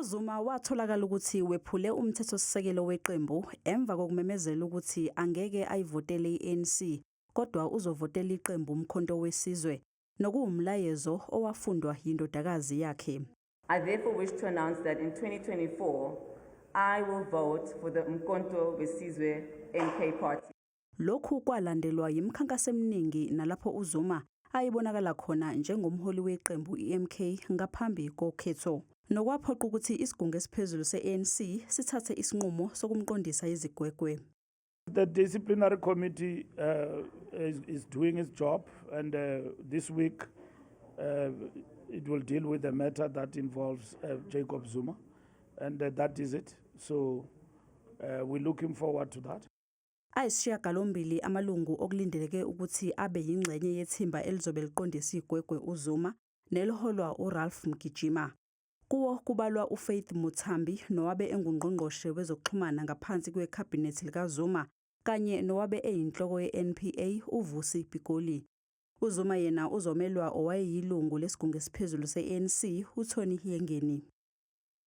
UZuma watholakala ukuthi wephule umthethosisekelo weqembu emva kokumemezela ukuthi angeke ayivotele i-ANC kodwa uzovotela iqembu uMkhonto weSizwe, nokuwumlayezo owafundwa yindodakazi yakhe. I therefore wish to announce that in 2024, I will vote for the Umkhonto weSizwe MK Party. Lokhu kwalandelwa yimikhankaso eminingi nalapho uZuma ayebonakala khona njengomholi weqembu i-MK ngaphambi kokhetho, nokwaphoqa ukuthi isigungu esiphezulu se-ANC sithathe isinqumo sokumqondisa izigwegwe. The disciplinary committee is doing its job, and this week it will deal with the matter that involves Jacob Zuma, and that is it. So we're looking forward to that. Ayisishiyagalombili amalungu okulindeleke ukuthi abe yingxenye yethimba elizobe liqondisa igwegwe uZuma neliholwa uRalph Mgijima. Kuwo kubalwa uFaith Muthambi nowabe engungqongqoshe wezokuxhumana ngaphansi kwekhabhinethi likaZuma kanye nowabe eyinhloko ye-NPA uVusi Pikoli. UZuma yena uzomelwa owayeyilungu lesigungu esiphezulu se-ANC uTony Yengeni.